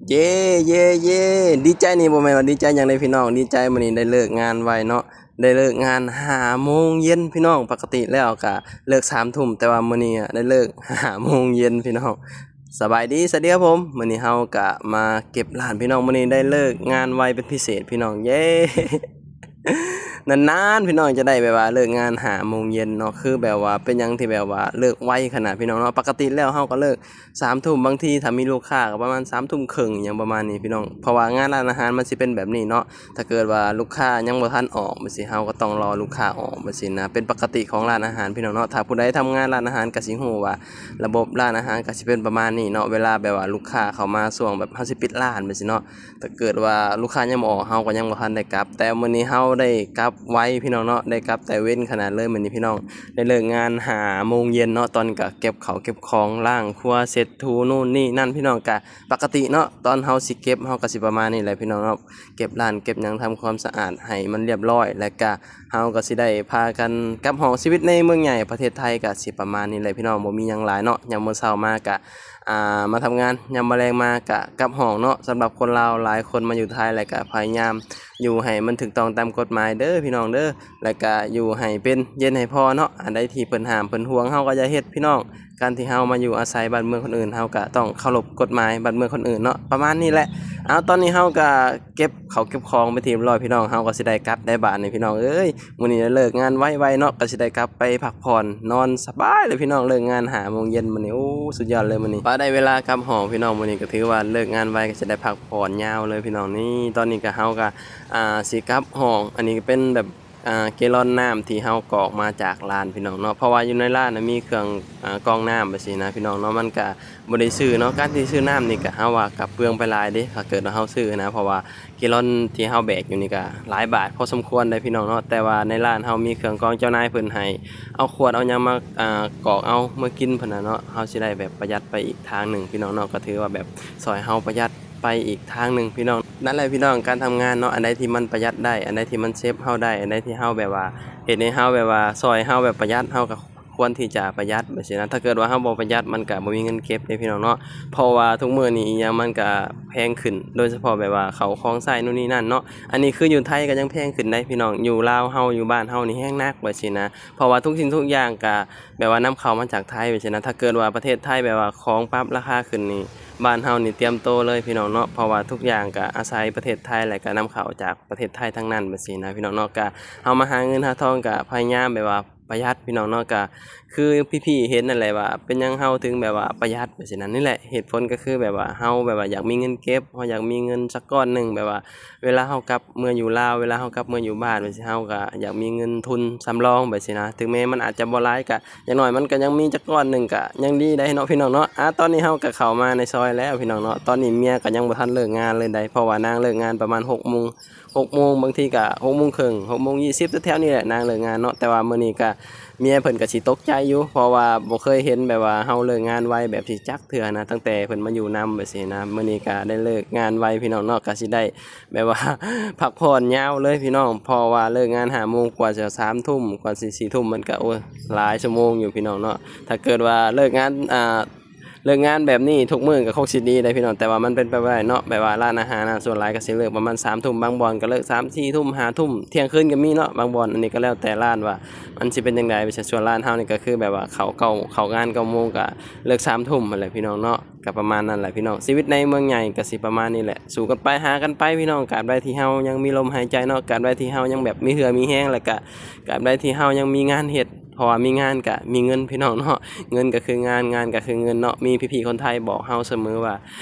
ເຢ້ ເຢ້ ເຢ້ ດີໃຈນີ້ບໍ່ແມ່ນວ່າດີໃຈຫຍັງເດ້ພີ່ນ້ອງ, ດີໃຈມື້ນີ້ໄດ້ເລີກງານໄວເນາະ, ໄດ້ເລີກງານຫ້າໂມງເຢັນພີ່ນ້ອງ. ປົກກະຕິແລ້ວກະເລີກສາມທຸ່ມ ແຕ່ວ່າມື້ນີ້ໄດ້ເລີກຫ້າໂມງເຢັນພີ່ນ້ອງ. ສະບາຍດີສະເດຍຜົມ, ມື້ນີ້ເຮົາກະມາເກັບລ້ານພີ່ນ້ອງ, ມື້ນີ້ໄດ້ເລີກງານໄວເປັນພິເສດພີ່ນ້ອງ ເຢ້. ນານໆ ພີ່ນ້ອງຈະໄດ້ແບບວ່າເລີກງານຫ້າໂມງເຢັນເນາະ, ຄືແບບວ່າເປັນຫຍັງທີ່ແບບວ່າເລີກໄວຂະໜາດພີ່ນ້ອງເນາະ. ປົກກະຕິແລ້ວເຮົາກໍເລີກສາມທຸ່ມ, ບາງທີຖ້າມີລູກຄ້າກໍປະມານສາມທຸ່ມເຄິ່ງ ຫຍັງປະມານນີ້ພີ່ນ້ອງ, ເພາະວ່າງານຮ້ານອາຫານມັນຊິເປັນແບບນີ້ເນາະ. ຖ້າເກີດວ່າລູກຄ້າຍັງບໍ່ທັນອອກແບບຊີ້ ເຮົາກໍຕ້ອງລໍລູກຄ້າອອກແບບຊີ້ນະ, ເປັນປົກກະຕິຂອງຮ້ານອາຫານພີ່ນ້ອງເນາະ. ຖ້າຜູ້ໃດທຳງານຮ້ານອາຫານກໍຊິຮູ້ວ່າລະບົບຮ້ານອາຫານກໍຊິເປັນປະມານນີ້ເນາະ, ເວລາແບບວ່າລູກຄ້າເຂົ້າມາຊ່ວງແບບເຮົາຊິປິດຮ້ານແບບຊີ້ເນາະ, ຖ້າເກີດວ່າລູກຄ້າຍັງບໍ່ອອກ ເຮົາກໍຍັງບໍ່ທັນໄດ້ກັບ. ແຕ່ມື້ນີ້ເຮົາໄດ້ກັບໄວພີ່ນ້ອງເນາະ, ໄດ້ກັບແຕ່ເວັນຂະໜາດເລີຍມື້ນີ້ພີ່ນ້ອງ. ໄດ້ເລີກງານຫ້າໂມງເຢັນເນາະ, ຕອນນີ້ກະເກັບເຂົ້າເກັບຂອງ ລ້າງຄົວ ເຊັດຖູ ນູ່ນນີ້ນັ້ນພີ່ນ້ອງ. ກະປົກກະຕິເນາະ ຕອນເຮົາຊິເກັບ ເຮົາກະຊິປະມານນີ້ແຫຼະພີ່ນ້ອງເນາະ, ເກັບຮ້ານເກັບຫຍັງ ທຳຄວາມສະອາດໃຫ້ມັນລຽບຮ້ອຍ ແລ້ວກະເຮົາກໍຊິໄດ້ພາກັນກັບຫ້ອງ. ຊີວິດໃນເມືອງໃຫຍ່ປະເທດໄທກໍຊິປະມານນີ້ແຫຼະພີ່ນ້ອງ, ບໍ່ມີຫຍັງຫຼາຍເນາະ. ຍາມມື້ເຊົ້າມາກໍ ອ່າ ມາທຳງານ, ຍາມມາແລງມາກໍກັບຫ້ອງເນາະ. ສຳລັບຄົນລາວຫຼາຍຄົນມາຢູ່ໄທ ແລ້ວກໍພະຍາຍາມຢູ່ໃຫ້ມັນຖືກຕ້ອງຕາມກົດໝາຍເດີພີ່ນ້ອງເດີ, ແລ້ວກໍຢູ່ໃຫ້ເປັນ ເຢັນໃຫ້ພໍເນາະ. ອັນໃດທີ່ເພິ່ນຫ້າມເພິ່ນຫວງ ເຮົາກໍຢ່າເຮັດພີ່ນ້ອງ. ການທີ່ເຮົາມາຢູ່ອາໄສບ້ານເມືອງຄົນອື່ນ ເຮົາກໍຕ້ອງເຄົາລົບກົດໝາຍບ້ານເມືອງຄົນອື່ນເນາະ, ປະມານນີ້ແຫຼະ. ເອົາ ຕອນນີ້ເຮົາກໍເກັບເຂົ້າເກັບຂອງເປັນທີ່ຮຽບຮ້ອຍພີ່ນ້ອງ, ເຮົາກໍຊິໄດ້ກັບໄດ້ບາດນີ້ພີ່ນ້ອງເອີຍ. ມື້ນີ້ໄດ້ເລີກງານໄວໆເນາະ, ກໍຊິໄດ້ກັບໄປພັກຜ່ອນນອນສະບາຍເລີຍພີ່ນ້ອງ. ເລີກງານຫ້າໂມງເຢັນມື້ນີ້ ໂອ້ ສຸດຍອດເລີຍມື້ນີ້. ປະໄດ້ເວລາກັບຫ້ອງພີ່ນ້ອງ, ມື້ນີ້ກໍຖືວ່າເລີກງານໄວ ກໍຊິໄດ້ພັກຜ່ອນຍາວເລີຍພີ່ນ້ອງ. ນີ້ ຕອນນີ້ກໍ ເຮົາກໍ ອ່າ ຊິກັບຫ້ອງ, ອັນນີ້ກໍເປັນແບບ ອ່າ ເກລອນນ້ຳທີ່ເຮົາກອກມາຈາກຮ້ານພີ່ນ້ອງເນາະ, ເພາະວ່າຢູ່ໃນຮ້ານນະມີເຄື່ອງ ອ່າ ກອງນ້ຳແບບຊີ້ນະພີ່ນ້ອງເນາະ, ມັນກະບໍ່ໄດ້ຊື້ເນາະ. ການທີ່ຊື້ນ້ຳນີ້ກະ ເຮົາວ່າກະເປືອງໄປຫຼາຍເດ້ ຖ້າເກີດວ່າເຮົາຊື້ນະ, ເພາະວ່າເກລອນທີ່ເຮົາແບກຢູ່ນີ້ກະຫຼາຍບາດພໍສົມຄວນເດ້ພີ່ນ້ອງເນາະ. ແຕ່ວ່າໃນຮ້ານເຮົາມີເຄື່ອງກອງ, ເຈົ້ານາຍເພິ່ນໃຫ້ເອົາຂວດເອົາຫຍັງມາ ອ່າ ກອກເອົາເມືອກິນເພິ່ນນະເນາະ, ເຮົາຊິໄດ້ແບບປະຢັດໄປອີກທາງໜຶ່ງພີ່ນ້ອງເນາະ, ກໍຖືວ່າແບບຊ່ອຍເຮົາປະຢັດ ໄປອີກທາງໜຶ່ງພີ່ນ້ອງ. ນັ້ນແຫຼະພີ່ນ້ອງ ການທຳງານເນາະ, ອັນໃດທີ່ມັນປະຢັດໄດ້ ອັນໃດທີ່ມັນເຊບເຮົາໄດ້ ອັນໃດທີ່ເຮົາແບບວ່າເຮັດໃຫ້ເຮົາແບບວ່າຊ່ອຍເຮົາແບບປະຢັດ ເຮົາກໍຄວນທີ່ຈະປະຢັດແບບຊີ້ນະ. ຖ້າເກີດວ່າເຮົາບໍ່ປະຢັດ ມັນກໍບໍ່ມີເງິນເກັບເດ້ພີ່ນ້ອງເນາະ, ເພາະວ່າທຸກມື້ນີ້ອີ່ຫຍັງມັນກໍແພງຂຶ້ນ, ໂດຍສະເພາະແບບວ່າເຂົ້າຂອງໃຊ້ນູ່ນນີ້ນັ້ນເນາະ. ອັນນີ້ຄືຢູ່ໄທກໍຍັງແພງຂຶ້ນໄດ໋ພີ່ນ້ອງ, ຢູ່ລາວເຮົາ ຢູ່ບ້ານເຮົານີ້ແຮງໜັກວ່າຊີ້ນະ, ເພາະວ່າທຸກສິ່ງທຸກຢ່າງກໍ ແບບວ່ານຳເຂົ້າມາຈາກໄທແບບຊີ້ນະ. ຖ້າເກີດວ່າປະເທດໄທແບບວ່າຂອງປັບລາຄາຂຶ້ນນີ້ ບ້ານເຮົານີ້ຕຽມໂຕເລີຍພີ່ນ້ອງເນາະ, ເພາະວ່າທຸກຢ່າງກະອາໄສປະເທດໄທ ແລະກະນຳເຂົ້າຈາກປະເທດໄທທັງນັ້ນແບບຊີ້ນະພີ່ນ້ອງເນາະ. ກະເຮົາມາຫາເງິນຫາທອງກະພະຍາຍາມແບບວ່າປະຢັດພີ່ນ້ອງເນາະ, ກະຄືພີ່ໆເຫັນນັ້ນແຫຼະວ່າເປັນຫຍັງເຮົາເຖິງແບບວ່າປະຢັດແບບຊີ້ນະ. ນີ້ແຫຼະເຫດຜົນກໍຄືແບບວ່າເຮົາແບບວ່າຢາກມີເງິນເກັບ, ເຮົາຢາກມີເງິນສັກກ້ອນໜຶ່ງ ແບບວ່າ ເວລາເຮົາກັບເມືອຢູ່ລາວ ເວລາເຮົາກັບເມືອຢູ່ບ້ານແບບຊີ້ ເຮົາກະຢາກມີເງິນທຶນສຳລອງແບບຊີ້ນະ, ເຖິງແມ້ມັນອາດຈະບໍ່ຫຼາຍ ກະຢ່າງໜ້ອຍມັນກະຍັງມີຈັກກ້ອນໜຶ່ງ ກະຍັງດີໄດ໋ເນາະພີ່ນ້ອງເນາະ. ອາ ຕອນນີ້ເຮົາກະເຂົ້າມາໃນຊອຍແລ້ວພີ່ນ້ອງເນາະ, ຕອນນີ້ເມຍກະຍັງບໍ່ທັນເລີກງານເລີຍໄດ໋ ເພາະວ່ານາງເລີກງານປະມານຫົກໂມງ ຫົກໂມງ ບາງທີກະຫົກໂມງເຄິ່ງ ຫົກໂມງຊາວ ແຖວໆນີ້ແຫຼະນາງເລີກງານເນາະ. ແຕ່ວ່າມື້ນີ້ກະ ເມຍເພິ່ນກະຊິຕົກໃຈຢູ່ ເພາະວ່າບໍ່ເຄີຍເຫັນແບບວ່າເຮົາເລີກງານໄວແບບຊີ້ຈັກເທື່ອນະ ຕັ້ງແຕ່ເພິ່ນມາຢູ່ນຳແບບຊີ້ນະ. ມື້ນີ້ກະໄດ້ເລີກງານໄວພີ່ນ້ອງເນາະ, ກະຊິໄດ້ແບບວ່າພັກຜ່ອນຍາວເລີຍພີ່ນ້ອງ, ເພາະວ່າເລີກງານຫ້າໂມງ ກວ່າຊິສາມທຸ່ມ ກວ່າຊິສີ່ທຸ່ມ ມັນກະ ໂອ້ຍ ຫຼາຍຊົ່ວໂມງຢູ່ພີ່ນ້ອງເນາະ. ຖ້າເກີດວ່າເລີກງານ ອ່າ ເລີກງານແບບນີ້ທຸກມື້ກະຄົງຊິດີໄດ໋ພີ່ນ້ອງ, ແຕ່ວ່າມັນເປັນໄປບໍ່ໄດ້ເນາະ, ແບບວ່າຮ້ານອາຫານນະ ສ່ວນຫຼາຍກະຊິເລີກປະມານສາມທຸ່ມ ບາງບ່ອນກະເລີກສາມສີ່ທຸ່ມ ຫ້າທຸ່ມ ທ່ຽງຄືນກະມີເນາະ ບາງບ່ອນ. ອັນນີ້ກະແລ້ວແຕ່ຮ້ານວ່າ ມັນຊິເປັນຈັ່ງໃດ. ສ່ວນຮ້ານເຮົານີ້ກະຄືແບບວ່າເຂົ້າເກົ້າ ເຂົ້າງານເກົ້າໂມງ ກະເລີກສາມທຸ່ມຫັ້ນແຫຼະພີ່ນ້ອງເນາະ. ກະປະມານນັ້ນແຫຼະພີ່ນ້ອງ, ຊີວິດໃນເມືອງໃຫຍ່ກະຊິປະມານນີ້ແຫຼະ, ສູ້ກັນໄປ ຫາກັນໄປພີ່ນ້ອງ. ກາບໃດທີ່ເຮົາຍັງມີລົມຫາຍໃຈເນາະ, ກາບໃດທີ່ເຮົາຍັງແບບມີເຫື່ອມີແຮງ ແລ້ວກະກາບໃດທີ່ເຮົາຍັງມີງານເຮັດ, ເພາະວ່າມີງານກະມີເງິນພີ່ນ້ອງເນາະ, ເງິນກະຄືງານ ງານກະຄືເງິນເນາະ. ມີພີ່ໆຄົນໄທບອກເຮົາສະເໝີວ່າ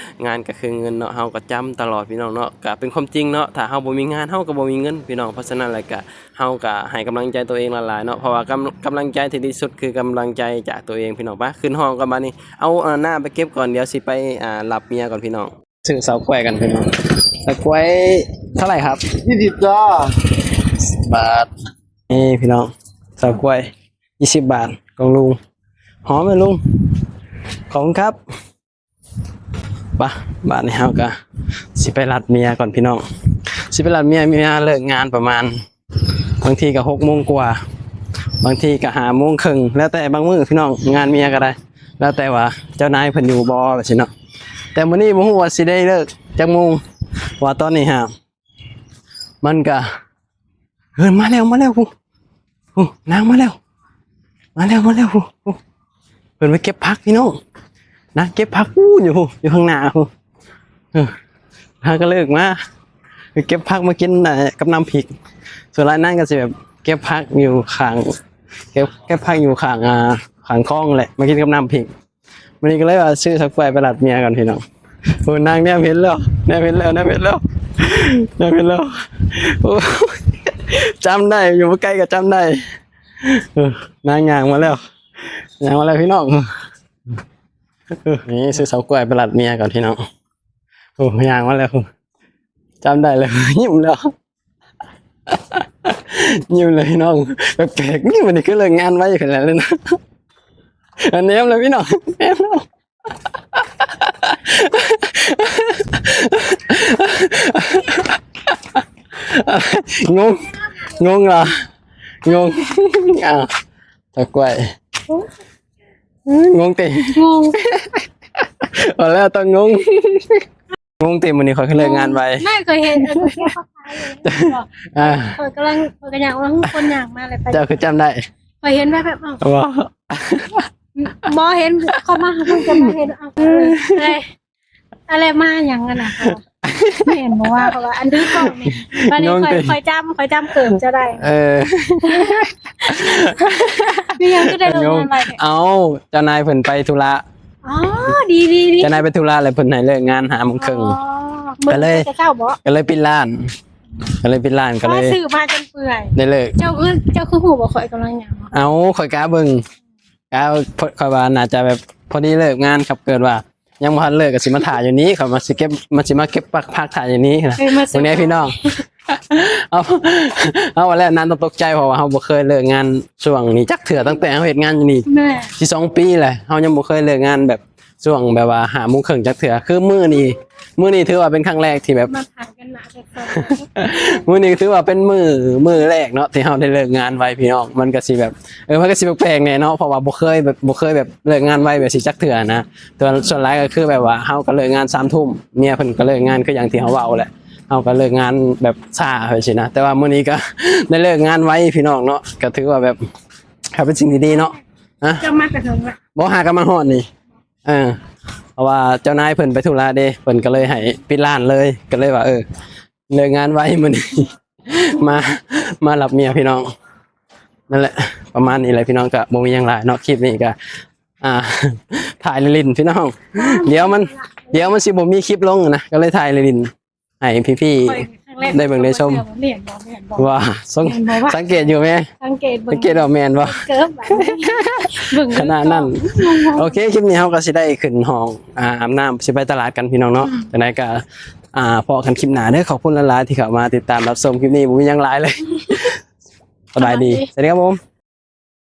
ງານກະຄືເງິນເນາະ, ເຮົາກະຈຳຕະຫຼອດພີ່ນ້ອງເນາະ, ກະເປັນຄວາມຈິງເນາະ. ຖ້າເຮົາບໍ່ມີງານ ເຮົາກະບໍ່ມີເງິນພີ່ນ້ອງ. ເພາະສະນັ້ນແລ້ວກະ ເຮົາກະໃຫ້ກຳລັງໃຈໂຕເອງຫຼາຍໆເນາະ, ເພາະວ່າກຳ ກຳລັງໃຈທີ່ດີສຸດຄືກຳລັງໃຈຈາກໂຕເອງພີ່ນ້ອງ. ໄປ ຂຶ້ນຫ້ອງກ່ອນບາດນີ້, ເອົາ ອ່າ ນ້ຳໄປເກັບກ່ອນ, ດຽວຊິໄປ ອ່າ ຮັບເມຍກ່ອນພີ່ນ້ອງ. ຊື້ເຊົາກ້ວຍກັນພີ່ນ້ອງ, ເຊົາກ້ວຍເທົ່າໃດຄັບ? ຍີ່ສິບຈ້າ. ບາດ. ນີ້ພີ່ນ້ອງ ເຊົາກ້ວຍ ຍີ່ສິບບາດຂອງລຸງ. ຫອມໄໝລຸງ? ຂອບຄຸນຄັບ. ປະ ບາດນີ້ເຮົາກະຊິໄປຮັບເມຍກ່ອນພີ່ນ້ອງ, ຊິໄປຮັບເມຍ. ເມຍເລີກງານປະມານ ບາງທີກະຫົກໂມງກວ່າ ບາງທີກະຫ້າໂມງເຄິ່ງ ແລ້ວແຕ່ບາງມື້ພີ່ນ້ອງ, ງານເມຍກະໄດ້ ແລ້ວແຕ່ວ່າເຈົ້ານາຍເພິ່ນຢູ່ບໍ່ແບບຊີ້ເນາະ. ແຕ່ມື້ນີ້ບໍ່ຮູ້ວ່າຊິໄດ້ເລີກ ຈັກໂມງ ວ່າຕອນນີ້ຫາ ມັນກະ ເອີ ມາແລ້ວ ມາແລ້ວ ພຸ້ນ ພຸ້ນ ນາງມາແລ້ວ ມາແລ້ວ ມາແລ້ວ ພຸ້ນ ພຸ້ນ ເພິ່ນໄປເກັບຜັກພີ່ນ້ອງ ນາງເກັບຜັກພຸ້ນ ຢູ່ພຸ້ນ ຢູ່ຂ້າງໜ້າພຸ້ນ ເອີ ຫາກະເລີກມາ ໄປເກັບຜັກມາກິນ ເອີ ກັບນ້ຳພິກ ສ່ວນຫຼາຍນາງກະຊິແບບເກັບຜັກຢູ່ຂ້າງ ເກັບ ເກັບຜັກຢູ່ຂ້າງ ອ່າ ຂ້າງຄອງແຫຼະ ມາກິນກັບນ້ຳພິກ. ມື້ນີ້ກະເລີຍວ່າຊື້ເຊົາກ້ວຍໄປລາດເມຍກ່ອນພີ່ນ້ອງ. ໂອ້ ນາງແນມເຫັນແລ້ວ ແນມເຫັນແລ້ວ ແນມເຫັນແລ້ວ ແນມເຫັນແລ້ວ ໂອ້ ຈຳໄດ້ ຢູ່ບໍ່ໄກກະຈຳໄດ້. ເອີ ນາງຍ່າງມາແລ້ວ ຍ່າງມາແລ້ວພີ່ນ້ອງ. ເອີ ນີ້ຊື້ເຊົາກ້ວຍໄປລາດເມຍກ່ອນພີ່ນ້ອງ. ໂອ້ ຍ່າງມາແລ້ວ ຈຳໄດ້ແລ້ວ ຍິ້ມແລ້ວ ຍິ້ມເລີຍພີ່ນ້ອງ. ແປກໆ ນີ້ມັນຄືເລີກງານໄວຂະໜາດນັ້ນນະ. ອັນແນມແລ້ວພີ່ນ້ອງ ແນມແລ້ວ ງົງ ງົງລະ ງົງ ອ້າວ ຕາກ້ວຍ ງົງຕິ ງົງ ເອົາແລ້ວຕ້ອງງົງ. ງົງຕິ ມື້ນີ້ຂ້ອຍຄືເລີກງານໄວ. ແມ່ນ ຂ້ອຍເຫັນ ເອີ ຂ້ອຍເຫັນເຂົາຂາຍຢູ່ ອ່າ ຂ້ອຍກຳລັງ ຂ້ອຍກະຍ່າງວ່າ ຄົນຍ່າງມາແລ້ວໄປ ເຈົ້າຄືຈຳໄດ້? ຂ້ອຍເຫັນແວບໆ ເອົ້າ ບໍ່ ບໍ່ເຫັນ ເຂົາມາຫາເພິ່ນຈະມາເຫັນ ເອົ້າ ເອີ ເອີຍ ອະໄລມາຫຍັງຫັ້ນນະ? ແມ່ນບໍ່ວ່າ ເພາະວ່າອັນຖືກ້ອງນີ້ ບາດນີ້ຂ້ອຍ ຂ້ອຍຈຳ ຂ້ອຍຈຳເກີບເຈົ້າໄດ້ ເອີ ມີຫຍັງຄືໄດ້ເລີກງານໄວແທ້? ເອົ້າ ເຈົ້ານາຍເພິ່ນໄປທຸລະ ອໍ ດີໆໆ ເຈົ້ານາຍໄປທຸລະແລ້ວເພິ່ນໃຫ້ເລີກງານຫ້າໂມງເຄິ່ງ ອໍ ກະເລີຍ ມື້ແຕ່ເຊົ້າບໍ? ກະເລີຍປິດຮ້ານ ກະເລີຍປິດຮ້ານ ກະເລີຍຊື້ມາຈົນເປື່ອຍ ໄດ້ເລີກ. ເຈົ້າຄື ເຈົ້າຄືຮູ້ບໍ່ ຂ້ອຍກຳລັງຫຍັງ? ເອົ້າ ຂ້ອຍກະເບິ່ງ ກະ ຂ້ອຍວ່າໜ້າຈະແບບພໍດີເລີກງານ ຄັນເກີດວ່າຍັງບໍ່ທັນເລີກກະຊິມາຖ້າຢູ່ນີ້ ຂ້ອຍວ່າຊິເກັບ ມັນຊິມາເກັບປັກຜັກຖ້າຢູ່ນີ້ນະ. ເອີ ເບິ່ງແດ່ພີ່ນ້ອງ ເອົາ ເອົາແລ້ວນາງຕ້ອງຕົກໃຈ ເພາະວ່າເຮົາບໍ່ເຄີຍເລີກງານຊ່ວງນີ້ຈັກເທື່ອ ຕັ້ງແຕ່ເຮົາເຮັດງານຢູ່ນີ້ ແມ່ນ ຊິສອງປີແລ້ວ ເຮົາຍັງບໍ່ເຄີຍເລີກງານແບບຊ່ວງແບບວ່າຫ້າໂມງເຄິ່ງຈັກເທື່ອ. ຄືມື້ນີ້ ມື້ນີ້ຖືວ່າເປັນຄັ້ງແລກທີ່ແບບ ມາຖ່າຍກັນໜ້າແທ້ໆ ມື້ນີ້ຖືວ່າເປັນມື້ ມື້ແລກເນາະທີ່ເຮົາໄດ້ເລີກງານໄວພີ່ນ້ອງ. ມັນກະຊິແບບ ເອີ ມັນກະຊິແປກໆແດ່ເນາະ ເພາະວ່າບໍ່ເຄີຍແບບ ບໍ່ເຄີຍແບບເລີກງານໄວແບບຊີ້ຈັກເທື່ອນະ. ແຕ່ວ່າສ່ວນຫຼາຍກະຄືແບບວ່າເຮົາກະເລີກງານສາມທຸ່ມ ເມຍເພິ່ນກະເລີກງານຄືຢ່າງທີ່ເຮົາເວົ້າແຫຼະ ເຮົາກະເລີກງານແບບຊ້າຈັ່ງຊີ້ນະ. ແຕ່ວ່າມື້ນີ້ກະໄດ້ເລີກງານໄວພີ່ນ້ອງເນາະ ກະຖືວ່າແບບ ກະເປັນສິ່ງທີ່ດີເນາະ. ຮະ ເຈົ້າມາແຕ່ເທິງລະ ບໍ່ ຫາກະມາຮອດນີ້ ເອີ ເພາະວ່າເຈົ້ານາຍເພິ່ນໄປທຸລະເດ້ ເພິ່ນກະເລີຍໃຫ້ປິດຮ້ານເລີຍ ກະເລີຍວ່າ ເອີ ເລີກງານໄວມື້ນີ້ ມາ ມາຮັບເມຍພີ່ນ້ອງ. ນັ້ນແຫຼະ ປະມານນີ້ແຫຼະພີ່ນ້ອງ ກະບໍ່ມີຫຍັງຫຼາຍເນາະ ຄລິບນີ້ກະ ອ່າ ຖ່າຍຫຼິ້ນໆພີ່ນ້ອງ. ດຽວມັນ ດຽວມັນຊິບໍ່ມີຄລິບລົງນະ ກະເລີຍຖ່າຍຫຼິ້ນໆ ໃຫ້ພີ່ໆ ຂ້ອຍຄັ້ງແລກ ໄດ້ເບິ່ງໄດ້ຊົມ ວ່າ ສັງ ແມ່ນບໍ່ວະ ສັງເກດຢູ່ແມ ສັງເກດເບິ່ງ ສັງເກດວ່າແມ່ນບໍ່ ເກີບ ເບິ່ງ ຂະໜາດນັ້ນ ໂອເຄ ຄລິບນີ້ເຮົາກະຊິໄດ້ຂຶ້ນຫ້ອງ ອາ ອາບນ້ຳ ຊິໄປຕະຫຼາດກັນພີ່ນ້ອງເນາະ. ອືມ ຈັ່ງໃດກະ ອ່າ ພໍ້ກັນຄລິບໜ້າເດີ. ຂອບຄຸນຫຼາຍໆທີ່ເຂົ້າມາຕິດຕາມຮັບຊົມຄລິບນີ້ ບໍ່ມີຫຍັງຫຼາຍເລີຍ ສະບາຍດີ ສະບາຍດີ ສະຫວັດດີຄັບຜົມ.